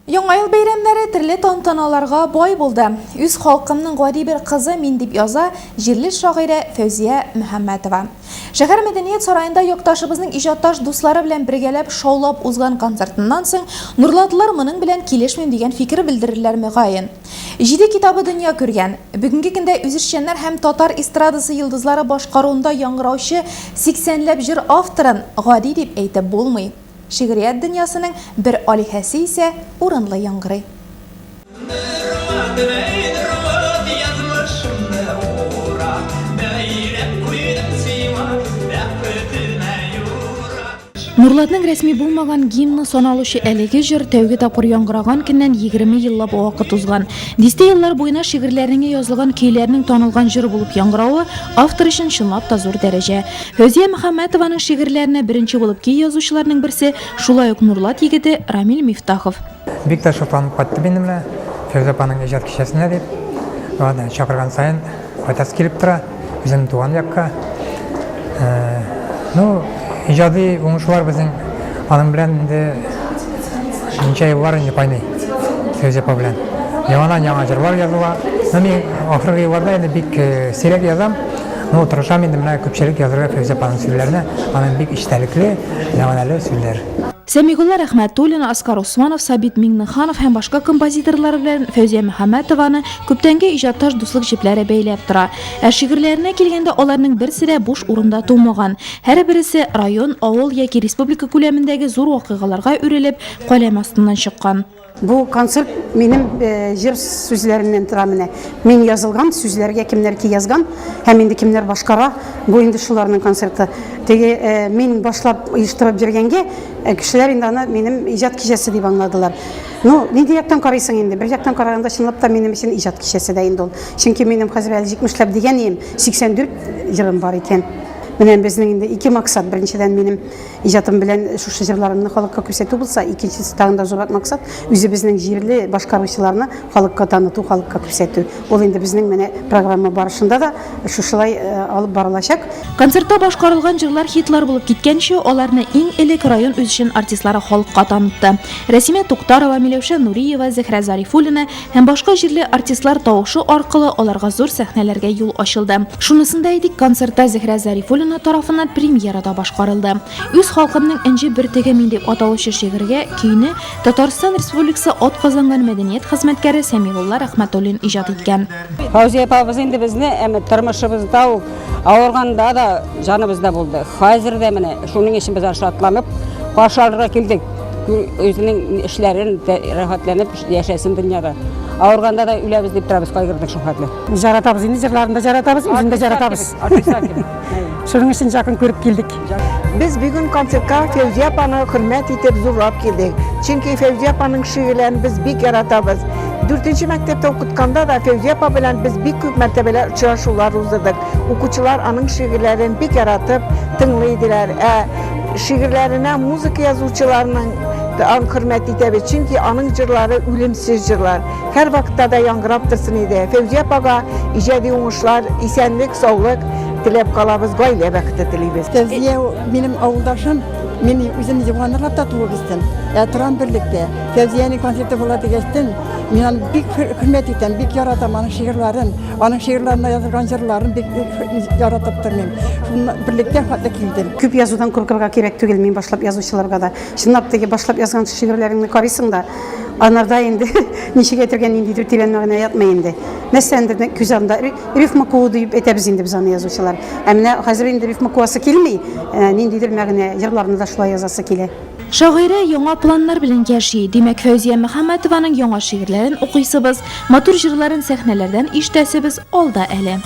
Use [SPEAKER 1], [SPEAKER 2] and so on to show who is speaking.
[SPEAKER 1] Яңа ел бәйрәмнәре төрле тантаналарга бай булды. Үз халкымның гади бер кызы мин, дип яза җирле шагыйрә Фәүзия Мөхәммәтова. Шәһәр мәдәният сараенда якташыбызның иҗатташ дуслары белән бергәләп шаулап узган концертыннан соң, нурлатлылар моның белән килешмим дигән фикер белдерерләр мөгаен. Җиде китабы дөнья күргән, бүгенге көндә үзешчәннәр һәм татар эстрадасы йолдызлары башкаруында яңгыраучы сиксәнләп җыр авторын гади дип әйтеп булмый. Шигърият дөньясының бер алиһәсе исә урынлы яңгырый. Нурлатның рәсми булмаган гимны саналучы әлеге җыр тәүге тапкыр яңгыраган көннән 20 еллап вакыт узган. Дистә еллар буена шигырьләреңә язылган көйләрнең танылган җыр булып яңгыравы автор өчен чынлап та зур дәрәҗә. Фәүзия Мөхәммәтованың шигырьләренә беренче булып көй язучыларның берсе, шулай ук Нурлат егете Рамил Мифтахов.
[SPEAKER 2] Бик тә шатланып кайттым инде менә Фәүзия апаның иҗат кичәсенә дип. Аны чакырган саен кайтасы килеп тора, үземнең туган якка. Ну, иҗади уңышлар безнең аның белән инде ничә еллар инде кайный Фәүзия апа белән. Яңадан-яңа җырлар языла. Ну, мин ахыргы елларда инде бик сирәк язам. Ну, тырышам инде менә күпчелек язырга Фәүзия апаның сүзләренә, аның бик эчтәлекле, мәгънәле сүзләр.
[SPEAKER 1] Сәмигулла Рәхмәтуллин, Аскар Усманов, Сабит Миңнеханов һәм башка композиторлар белән Фәүзия Мөхәммәтованы күптәнге иҗатташ дуслык җепләре бәйләп тора. Ә шигырьләренә килгәндә, аларның берсе дә буш урында тумаган. Һәрбересе район, авыл яки республика күләмендәге зур вакыйгаларга үрелеп, каләм астыннан чыккан.
[SPEAKER 3] Бу концерт минем җыр сүзләреннән тора менә. Мин язылган сүзләргә кемнәр ки язган һәм инде кемнәр башкара, бу инде шуларның концерты. Теге мин башлап оештырып йөргәнгә, кешеләр инде аны минем иҗат кичәсе дип аңладылар. Ну, нинди яктан карыйсың инде? Бер яктан караганда, чынлап та минем өчен иҗат кичәсе дә инде ул. Чөнки минем хәзер әле 70 ләп дигән ием, 84 җырым бар икән. Менә безнең инде ике максат. Беренчедән, минем Иҗатым белән шушы җырларымны халыкка күрсәтү булса, икенчесе тагын да зуррак максат, үзебезнең җирле башкаручыларны халыкка таныту, халыкка күрсәтү. Ул инде безнең менә программа барышында да шушылай алып барылачак.
[SPEAKER 1] Концертта башкарылган җырлар хитлар булып киткәнче, аларны иң элек район үзешчән артистлары халыкка танытты. Рәсимә Туктарова, Миләүшә Нуриева, Зөһрә Зарифуллина һәм башка җирле артистлар тавышы аркылы аларга зур сәхнәләргә юл ачылды. Шунысын да әйтик, концертта Зөһрә Зарифуллина тарафыннан премьера да башкарылды. Үз халкымның энҗе бөртеге мин дип аталучы шигырьгә көйне Татарстан Республикасы атказанган мәдәният хезмәткәре Сәмигулла Рәхмәтуллин иҗат иткән.
[SPEAKER 4] Фәүзия апабыз инде безне әмма тормышыбызда ул авырганда да җаныбызда булды. Хәзер дә менә шуның өчен без шатланып каршы алырга килдек. Үзенең эшләрен рәхәтләнеп Яшәсен дөньяда. Авырганда да үләбез дип торабыз, кайгырдык шул хәтле.
[SPEAKER 3] Жаратабыз инде, җырларын да жаратабыз, үзен дә жаратабыз. Шуның өчен якын күреп килдек.
[SPEAKER 5] Без бүген концертка Фәүзия апаны хөрмәт итеп, зурлап килдек. Чөнки Фәүзия апаның шигырьләрен без бик яратабыз. Дүртенче мәктәптә укытканда да Фәүзия апа белән без бик күп мәртәбәләр очрашулар уздырдык. Укучылар аның шигырьләрен бик яратып тыңлый иделәр. Ә шигырьләренә музыка язучыларның Аны хөрмәт итәбез, чөнки аның җырлары үлемсез җырлар. Һәрвакытта да яңгырап торсын иде. Фәүзия апага иҗади уңышлар, исәнлек, саулык теләп калабыз, гаилә бәхете телибез.
[SPEAKER 6] Фәүзия минем авылдашым, мин үзем Юганыргатта туып үстем, ә торам Берлектә. Фәүзиянең концерты була дигәчтен, мин аны бик хөрмәт итәм, бик яратам аның шигырьләрен, аның шигырьләренә язылган җырларын бик яратып тормыйм. Шуннан Берлектә хәтле килдем.
[SPEAKER 3] Күп язудан куркырга кирәк түгел, мин башлап язучыларга да. Чынлап теге башлап язган шигырьләреңне карыйсың да, анарда инде ничек әйтергә ниндидер тирән мәгънә ятмый инде. Нәрсәндер күз алдында рифма куу дип әйтәбез инде без аны язучылар. Ә менә хәзер инде рифма куасы килми, э, ниндидер мәгънә, җырларны да шулай язасы килә.
[SPEAKER 1] Шагыйрә яңа планнар белән яши. Димәк, Фәүзия Мөхәммәтованың яңа шигырьләрен укыйсыбыз, матур җырларын сәхнәләрдән ишетәсебез алда әле.